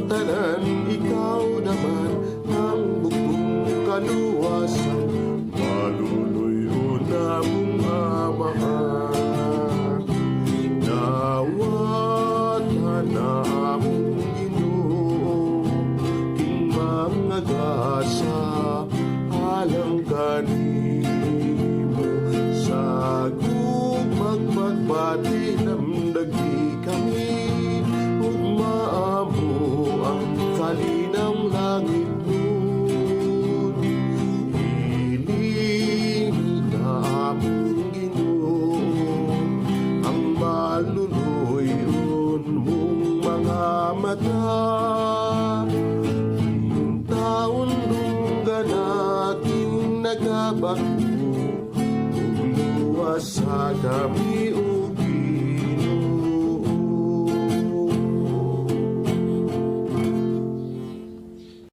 Among tanan, ikaw naman ang bugtong kaluwasan, maluluy-on namong Amahan. Dawata na among Ginoo king mga gasa alang kanimo. Sa gugmag magbati namdagi kami ug maamo ang kalinang langit nun. Hilingi na among Ginoo ang maluluy-on mong mga mata. Taon dunggan aking nagabako ug luwasa kami.